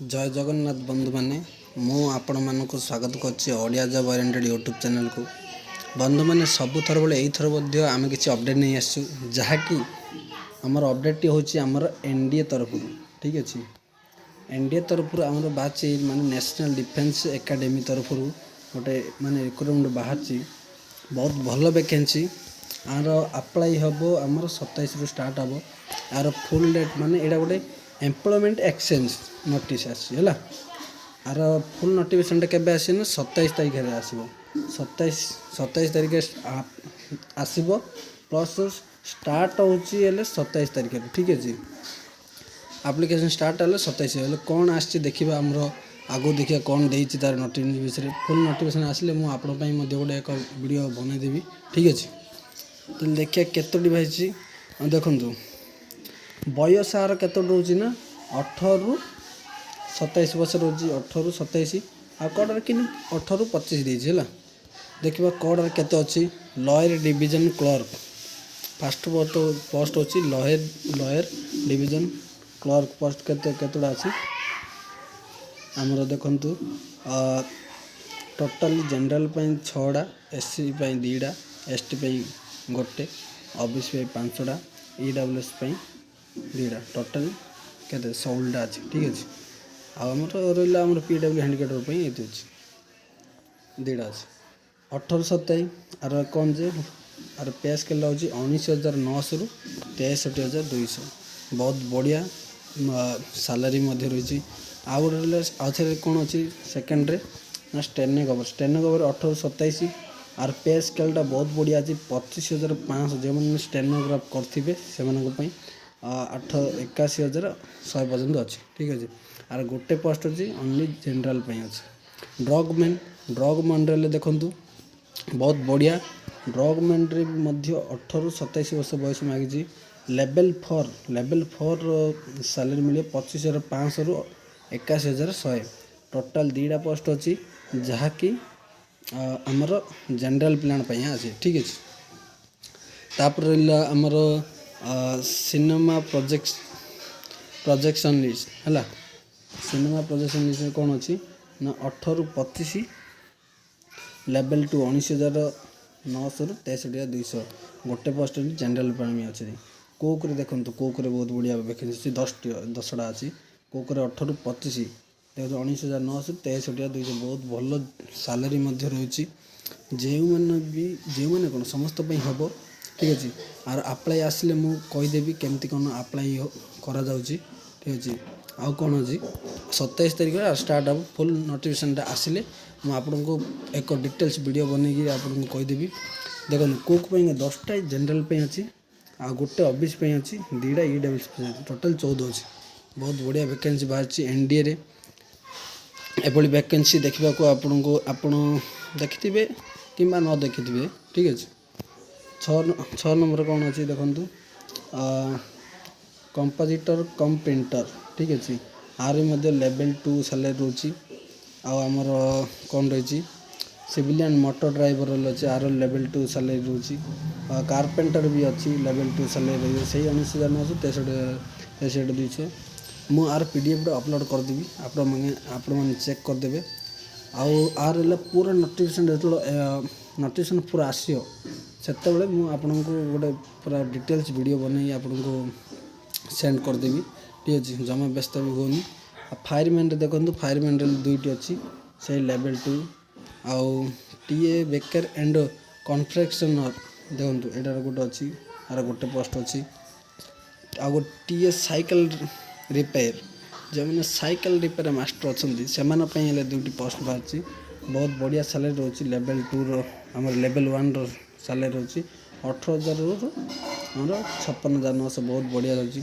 ଜୟ ଜଗନ୍ନାଥ ବନ୍ଧୁମାନେ, ମୁଁ ଆପଣମାନଙ୍କୁ ସ୍ୱାଗତ କରୁଛି ଓଡ଼ିଆ ଜବ୍ ଓରିଏଣ୍ଟେଡ଼ ୟୁଟ୍ୟୁବ୍ ଚ୍ୟାନେଲ୍କୁ। ବନ୍ଧୁମାନେ, ସବୁଥର ଭଳି ଏଇଥର ମଧ୍ୟ ଆମେ କିଛି ଅପଡ଼େଟ୍ ନେଇ ଆସିଛୁ, ଯାହାକି ଆମର ଅପଡ଼େଟ୍ଟି ହେଉଛି ଆମର ଏନ୍ ଡି ଏ ତରଫରୁ। ଠିକ୍ ଅଛି, ଏନ୍ ଡି ଏ ତରଫରୁ ଆମର ବାହାରିଛି, ମାନେ ନ୍ୟାସନାଲ୍ ଡିଫେନ୍ସ ଏକାଡେମୀ ତରଫରୁ ଗୋଟେ ମାନେ ରିକ୍ରୁଟମେଣ୍ଟ ବାହାରିଛି। ବହୁତ ଭଲ ଭ୍ୟାକେନ୍ସି। ଆର ଆପ୍ଲାଇ ହେବ ଆମର 27ରୁ ଷ୍ଟାର୍ଟ ହେବ। ଆର ଫୁଲ୍ ଡେଟ୍, ମାନେ ଏଇଟା ଗୋଟେ ଏମ୍ପ୍ଲୟମେଣ୍ଟ ଏକ୍ସଚେଞ୍ଜ ନୋଟିସ୍ ଆସିଛି, ହେଲା। ଆର ଫୁଲ୍ ନୋଟିଫିକେସନ୍ଟା କେବେ ଆସିବ ନା 27 ତାରିଖରେ ଆସିବ। 27 ତାରିଖରେ ଆସିବ, ପ୍ଲସ୍ ଷ୍ଟାର୍ଟ ହେଉଛି ହେଲେ 27 ତାରିଖରେ। ଠିକ୍ ଅଛି, ଆପ୍ଲିକେସନ୍ ଷ୍ଟାର୍ଟ ହେଲେ 27 ହେଲେ କ'ଣ ଆସିଛି ଦେଖିବା। ଆମର ଆଗକୁ ଦେଖିବା କ'ଣ ଦେଇଛି ତାର ନୋଟିଫିକେସନ୍ ବିଷୟରେ। ଫୁଲ୍ ନୋଟିଫିକେସନ୍ ଆସିଲେ ମୁଁ ଆପଣଙ୍କ ପାଇଁ ମଧ୍ୟ ଗୋଟେ ଏକ ଭିଡ଼ିଓ ବନେଇଦେବି। ଠିକ୍ ଅଛି, ତାହେଲେ ଦେଖିବା କେତୋଟି ବାହାରିଛି। ଦେଖନ୍ତୁ, ବୟସ ଆର କେତୋଟି ରହୁଛି ନା 18ରୁ 27 ବର୍ଷ ରହୁଛି, 18ରୁ 27। ଆଉ କଡ଼ରେ କିନ୍ତୁ 18ରୁ 25 ଦେଇଛି, ହେଲା। ଦେଖିବା କଡ଼ରେ କେତେ ଅଛି। Lower division clerk first post ଅଛି। ଲୋୟର ଡିଭିଜନ୍ କ୍ଲର୍କ ପୋଷ୍ଟ କେତେଟା ଅଛି ଆମର? ଦେଖନ୍ତୁ, ଟୋଟାଲି ଜେନେରାଲ୍ ପାଇଁ ଛଅଟା, ଏସ୍ ସି ପାଇଁ ଦୁଇଟା, ଏସ୍ ଟି ପାଇଁ ଗୋଟେ, ଓ ବି ସି ପାଇଁ ପାଞ୍ଚଟା, ଇ ଡବ୍ଲ୍ୟୁ ଏସ୍ ପାଇଁ ଦୁଇଟା। ଟୋଟାଲ୍ କେତେ? 16ଟା ଅଛି। ଠିକ୍ ଅଛି, ଆଉ ଆମର ରହିଲା ଆମର ପି ଡବ୍ଲ୍ୟୁ ହ୍ୟାଣ୍ଡିକ୍ୟାପ୍ଟ ପାଇଁ ଏତେ ଅଛି, ଦୁଇଟା ଅଛି। 18 27 ଆର କ'ଣ ଯେ ଆର ପେ ସ୍କେଲ୍ ହେଉଛି 19,900ରୁ 63,200। ବହୁତ ବଢ଼ିଆ ସାଲାରୀ ମଧ୍ୟ ରହିଛି। ଆଉ ଗୋଟେ ରହିଲା, ଆଉ ଥରେ କ'ଣ ଅଛି ସେକେଣ୍ଡରେ ନା ଷ୍ଟେନୋଗ୍ରାଫର। ଷ୍ଟେନୋଗ୍ରାଫର 18ରୁ 27। ଆର ପେ ସ୍କେଲ୍ଟା ବହୁତ ବଢ଼ିଆ ଅଛି, 25,500। ଯେଉଁମାନେ ଷ୍ଟେନୋଗ୍ରାଫ କରିଥିବେ, ସେମାନଙ୍କ ପାଇଁ 81,100 ପର୍ଯ୍ୟନ୍ତ ଅଛି। ଠିକ୍ ଅଛି, ଆର ଗୋଟେ ପୋଷ୍ଟ ଅଛି, ଓନ୍ଲି ଜେନେରାଲ୍ ପାଇଁ ଅଛି। ଡ୍ରଗ୍ ମ୍ୟାନ୍, ଡ୍ରଗ୍ ମ୍ୟାନ୍ରେ ଦେଖନ୍ତୁ, ବହୁତ ବଢ଼ିଆ। ଡ୍ରଗ୍ ମ୍ୟାନ୍ରେ ବି ମଧ୍ୟ 18ରୁ 27 ବର୍ଷ ବୟସ ମାଗିଛି। ଲେଭେଲ୍ ଫୋର୍ ସାଲାରୀ ମିଳିବ 25,500ରୁ 81,100। ଟୋଟାଲ୍ ଦୁଇଟା ପୋଷ୍ଟ ଅଛି, ଯାହାକି ଆମର ଜେନେରାଲ୍ ପିଲାଙ୍କ ପାଇଁ ଅଛି। ଠିକ୍ ଅଛି, ତାପରେ ରହିଲା ଆମର ସିନେମା ପ୍ରୋଜେକ୍ସନିଷ୍ଟ, ହେଲା। ସିନେମା ପ୍ରୋଜେକ୍ସନିଷ୍ଟ କ'ଣ ଅଛି ନା 18ରୁ 25, ଲେଭେଲ୍ ଟୁ, 19,900ରୁ 63,200। ଗୋଟେ ପୋଷ୍ଟ ଜେନେରାଲ୍ ପାଇଁ ଅଛି। କୁକ୍ରେ ଦେଖନ୍ତୁ, କୁକ୍ରେ ବହୁତ ବଢ଼ିଆ ଭ୍ୟାକେନ୍ସି ଅଛି, 10ଟା ଅଛି। କୁକ୍ରେ 18ରୁ 25, ଦେଖନ୍ତୁ, 19,900 63,200। ବହୁତ ଭଲ ସାଲାରୀ ମଧ୍ୟ ରହୁଛି। ଯେଉଁମାନେ ବି, ଯେଉଁମାନେ କ'ଣ, ସମସ୍ତ ପାଇଁ ହେବ। ଠିକ୍ ଅଛି, ଆର ଆପ୍ଲାଏ ଆସିଲେ ମୁଁ କହିଦେବି କେମିତି କ'ଣ ଆପ୍ଲାଏ କରାଯାଉଛି। ଠିକ୍ ଅଛି, ଆଉ କ'ଣ ଅଛି? 27 ତାରିଖରେ ଷ୍ଟାର୍ଟ ହେବ। ଫୁଲ୍ ନୋଟିଫିକେସନ୍ଟା ଆସିଲେ ମୁଁ ଆପଣଙ୍କୁ ଏକ ଡିଟେଲ୍ସ ଭିଡ଼ିଓ ବନେଇକି ଆପଣଙ୍କୁ କହିଦେବି। ଦେଖନ୍ତୁ, କୁକ୍ ପାଇଁ 10ଟା ଜେନେରାଲ୍ ପାଇଁ ଅଛି, ଆଉ ଗୋଟେ ଓ ବି ସି ପାଇଁ ଅଛି, ଦୁଇଟା ଇ ଡବ୍ଲ୍ୟୁ ପାଇଁ ଅଛି। ଟୋଟାଲ୍ 14 ଅଛି। ବହୁତ ବଢ଼ିଆ ଭ୍ୟାକେନ୍ସି ବାହାରିଛି ଏନ୍ ଡି ଏରେ। ଏଭଳି ଭ୍ୟାକେନ୍ସି ଦେଖିବାକୁ ଆପଣଙ୍କୁ, ଆପଣ ଦେଖିଥିବେ କିମ୍ବା ନ ଦେଖିଥିବେ। ଠିକ୍ ଅଛି, ଛଅ ନମ୍ବର କ'ଣ ଅଛି ଦେଖନ୍ତୁ, କମ୍ପୋଜିଟର କମ୍ ପ୍ରିଣ୍ଟର। ଠିକ୍ ଅଛି, ଆର ମଧ୍ୟ ଲେଭେଲ୍ ଟୁ ସାଲାରୀ ରହୁଛି। ଆଉ ଆମର କ'ଣ ରହିଛି? ସିଭିଲିଆନ୍ ମୋଟର ଡ୍ରାଇଭର ଅଛି, ଆର ଲେଭେଲ୍ ଟୁ ସାଲାରୀ ରହୁଛି। କାର୍ପେଣ୍ଟର ବି ଅଛି, ଲେଭେଲ୍ ଟୁ ସାଲାରୀ ରହିବ ସେଇ 19,900 63 200। ମୁଁ ଆର ପି ଡି ଏଫ୍ଟା ଅପଲୋଡ଼ କରିଦେବି, ଆପଣମାନେ ଚେକ୍ କରିଦେବେ। ଆଉ ଆର ହେଲା ପୁରା ନୋଟିଫିକେସନ୍, ଯେତେବେଳେ ନୋଟିଫିକେସନ୍ ପୁରା ଆସିବ, ସେତେବେଳେ ମୁଁ ଆପଣଙ୍କୁ ଗୋଟେ ପୁରା ଡିଟେଲ୍ସ ଭିଡ଼ିଓ ବନେଇ ଆପଣଙ୍କୁ ସେଣ୍ଡ କରିଦେବି। ଠିକ୍ ଅଛି, ଜମା ବ୍ୟସ୍ତ ବି ହୁଅନି। ଆଉ ଫାୟାରମ୍ୟାନ୍ରେ ଦେଖନ୍ତୁ, ଫାୟାରମ୍ୟାନ୍ରେ ଦୁଇଟି ଅଛି, ସେଇ ଲେଭେଲ୍ ଟୁ। ଆଉ ଟି ଏ ବେକର ଆଣ୍ଡ କନଫେକ୍ସନର୍, ଦେଖନ୍ତୁ, ଏଇଟାର ଗୋଟେ ଅଛି, ଆର ଗୋଟେ ପୋଷ୍ଟ ଅଛି। ଆଉ ଗୋଟେ ଟି ଏ ସାଇକେଲ ରିପେୟାର, ଯେଉଁମାନେ ସାଇକେଲ ରିପେୟାର ମାଷ୍ଟର ଅଛନ୍ତି, ସେମାନଙ୍କ ପାଇଁ ହେଲେ ଦୁଇଟି ପୋଷ୍ଟ ବାହାରିଛି। ବହୁତ ବଢ଼ିଆ ସାଲାରୀ ରହୁଛି। ଲେଭେଲ୍ ଟୁର, ଆମର ଲେଭେଲ୍ ୱାନ୍ର ସାଲାରୀ ରହୁଛି 18,000ରୁ ଆମର 56,900। ବହୁତ ବଢ଼ିଆ ରହୁଛି।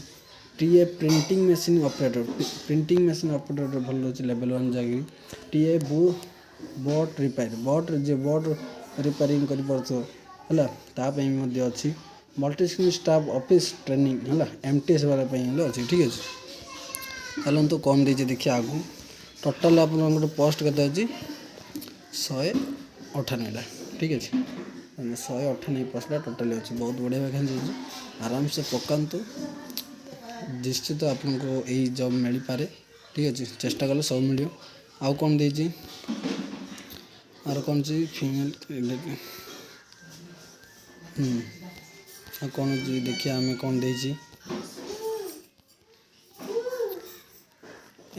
ଟି ଏ printing machine operator, printing machine operator ଭଲ ରହୁଛି ଲେଭେଲ୍ ୱାନ୍ ଯାଇକି। ଟି ଏ ବୋଟ୍ ରିପେୟାର, ବୋଟ୍ ଯିଏ ବୋଟ୍ ରିପେୟାରିଂ କରିପାରୁଥିବ, ହେଲା, ତା ପାଇଁ ମଧ୍ୟ ଅଛି। ମଲ୍ଟି ଷ୍ଟାଫ୍ ଅଫିସ୍ ଟ୍ରେନିଂ, ହେଲା, ଏମ୍ ଟି ଏସ୍ ବାଲା ପାଇଁ ହେଲେ ଅଛି। ଠିକ୍ ଅଛି, ଚାଲନ୍ତୁ କ'ଣ ଦେଇଛି ଦେଖିବା ଆଗକୁ। ଟୋଟାଲ୍ ଆପଣଙ୍କର ପୋଷ୍ଟ କେତେ ଅଛି? 198ଟା। ଠିକ୍ ଅଛି, 198 ପୋଷ୍ଟଟା ଟୋଟାଲି ଅଛି। ବହୁତ ବଢ଼ିଆ ଭ୍ୟାକେନ୍ସି ଅଛି। ଆରାମସେ ପକାନ୍ତୁ, ନିଶ୍ଚିତ ଆପଣଙ୍କୁ ଏଇ ଜବ୍ ମିଳିପାରେ। ଠିକ୍ ଅଛି। ଠିକ୍ ଅଛି, ଚେଷ୍ଟା କଲେ ସବୁ ମିଳିବ। ଆଉ କ'ଣ ଦେଇଛି? ଆର କ'ଣ ଅଛି? ଫିମେଲ୍। ଆଉ କ'ଣ ଅଛି ଦେଖିବା ଆମେ, କ'ଣ ଦେଇଛି।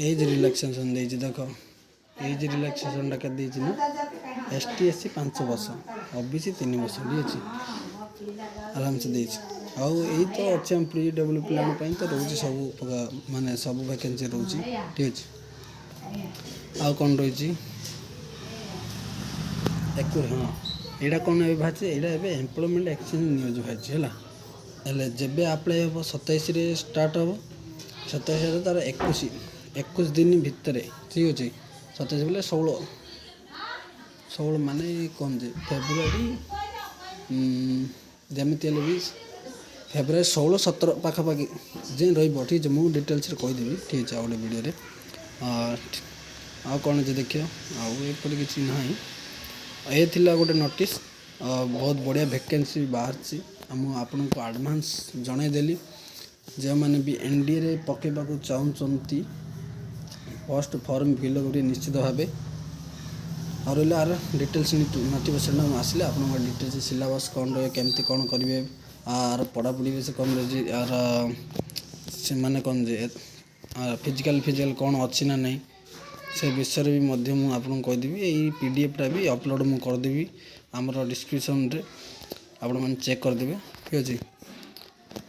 ଏଜ୍ ରିଲାକ୍ସେସନ୍ ଦେଇଛି। ଦେଖ, ଏଜ୍ ରିଲାକ୍ସେସନ୍ଟା କେତେ ଦେଇଛି ନା ଏସ୍ ଟି, ଏସ୍ ସି 5 ବର୍ଷ, ଓ ବି ସି 3 ବର୍ଷ। ଠିକ୍ ଅଛି, ଆରାମସେ ଦେଇଛି। ଆଉ ଏଇ ତ ଅଛି ଆମ ପି ଡବ୍ଲ୍ୟୁ ପିଲାଙ୍କ ପାଇଁ ତ ରହୁଛି ସବୁ ପ୍ରକାର, ମାନେ ସବୁ ଭ୍ୟାକେନ୍ସି ରହୁଛି। ଠିକ୍ ଅଛି, ଆଉ କ'ଣ ରହିଛି? 21, ହଁ, ଏଇଟା କ'ଣ ଏବେ ବାହାରିଛି? ଏଇଟା ଏବେ ଏମ୍ପ୍ଲୟମେଣ୍ଟ ଏକ୍ସଚେଞ୍ଜ ନ୍ୟୁଜ୍ ବାହାରିଛି, ହେଲା। ହେଲେ ଯେବେ ଆପ୍ଲାଏ ହେବ, 27ରେ ଷ୍ଟାର୍ଟ ହେବ। 27ରେ ତା'ର 21 ଦିନ ଭିତରେ। ଠିକ୍ ଅଛି, 27 ବୋଲେ 16, 16 ମାନେ କ'ଣ ଯେ ଫେବୃଆରୀ, ଯେମିତି ହେଲେ ବି ଫେବୃଆରୀ 16, 17 ପାଖାପାଖି ଯାଏଁ ରହିବ। ଠିକ୍ ଅଛି, ମୁଁ ଡିଟେଲ୍ସରେ କହିଦେବି। ଠିକ୍ ଅଛି, ଆଉ ଗୋଟେ ଭିଡ଼ିଓରେ। ଆଉ କ'ଣ ଅଛି ଦେଖିବା। ଆଉ ଏପରି କିଛି ନାହିଁ। ଏ ଥିଲା ଗୋଟେ ନୋଟିସ୍। ବହୁତ ବଢ଼ିଆ ଭେକେନ୍ସି ବାହାରିଛି ଆଉ ମୁଁ ଆପଣଙ୍କୁ ଆଡ଼ଭାନ୍ସ ଜଣାଇଦେଲି। ଯେଉଁମାନେ ବି ଏନ୍ଡିଏରେ ପକାଇବାକୁ ଚାହୁଁଛନ୍ତି ପୋଷ୍ଟ, ଫର୍ମ ଫିଲ୍ଅପ୍ କରିବେ ନିଶ୍ଚିତ ଭାବେ। ଆଉ ରହିଲା ଆର ଡିଟେଲ୍ସ ନୋଟିଫିକେସନ୍ ଆସିଲେ ଆପଣଙ୍କ ଡିଟେଲ୍ସ, ସିଲାବସ୍ କ'ଣ ରହିବ, କେମିତି କ'ଣ କରିବେ, ଆର ପଢ଼ାପଢ଼ି ବି ସେ କ'ଣ ରହିଛି, ଆର ସେମାନେ କ'ଣ ଯେ ଫିଜିକାଲ୍ କ'ଣ ଅଛି ନା ନାହିଁ, ସେ ବିଷୟରେ ବି ମଧ୍ୟ ମୁଁ ଆପଣଙ୍କୁ କହିଦେବି। ଏଇ ପିଡିଏଫ୍ଟା ବି ଅପଲୋଡ଼ ମୁଁ କରିଦେବି ଆମର ଡିସ୍କ୍ରିପସନ୍ରେ, ଆପଣମାନେ ଚେକ୍ କରିଦେବେ। ଠିକ୍ ଅଛି,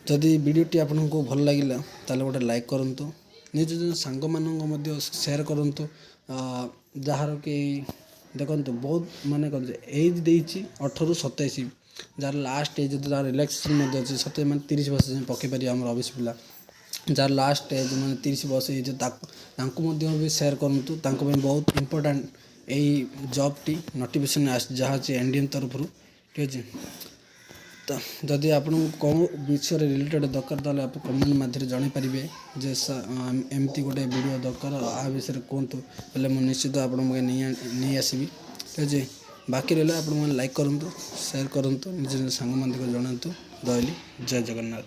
ଯଦି ଭିଡ଼ିଓଟି ଆପଣଙ୍କୁ ଭଲ ଲାଗିଲା, ତାହେଲେ ଗୋଟେ ଲାଇକ୍ କରନ୍ତୁ। ନିଜ ନିଜ ସାଙ୍ଗମାନଙ୍କୁ ମଧ୍ୟ ସେୟାର କରନ୍ତୁ, ଯାହାର କି ଦେଖନ୍ତୁ ବହୁତ ମାନେ କ'ଣ ଯେ ଏଜ୍ ଦେଇଛି 18ରୁ 27। ଯାହାର ଲାଷ୍ଟ ଏଜ୍, ଯାହାର ରିଲାକ୍ସେସନ୍ ମଧ୍ୟ ଅଛି, 27 ମାନେ 30 ବର୍ଷ ଯାଏଁ ପକାଇ ପାରିବେ ଆମର ଅଫିସ୍ ପିଲା। ଯାହାର ଲାଷ୍ଟ ଏଜ୍ ମାନେ 30 ବର୍ଷ ଏଜ୍, ତାଙ୍କୁ ମଧ୍ୟ ବି ସେୟାର କରନ୍ତୁ। ତାଙ୍କ ପାଇଁ ବହୁତ ଇମ୍ପୋର୍ଟାଣ୍ଟ ଏଇ ଜବ୍ଟି ନୋଟିଫିକେସନ୍ ଯାହା ଅଛି ଏନ୍ ଡି ଏ ତରଫରୁ। ଠିକ୍ ଅଛି, ତ ଯଦି ଆପଣଙ୍କୁ କେଉଁ ବିଷୟରେ ରିଲେଟେଡ଼୍ ଦରକାର, ତାହେଲେ ଆପଣ କମେଣ୍ଟ ମାଧ୍ୟମରେ ଜଣାଇ ପାରିବେ ଯେ ଏମିତି ଗୋଟେ ଭିଡ଼ିଓ ଦରକାର, ଆ ବିଷୟରେ କୁହନ୍ତୁ ହେଲେ ମୁଁ ନିଶ୍ଚିତ ଆପଣଙ୍କ ପାଇଁ ନେଇ ଆସିବି। ଠିକ୍ ଅଛି, ବାକି ରହିଲା ଆପଣମାନେ ଲାଇକ୍ କରନ୍ତୁ, ସେୟାର କରନ୍ତୁ, ନିଜ ନିଜ ସାଙ୍ଗମାନଙ୍କୁ ଜଣାନ୍ତୁ। ରହିଲି, ଜୟ ଜଗନ୍ନାଥ।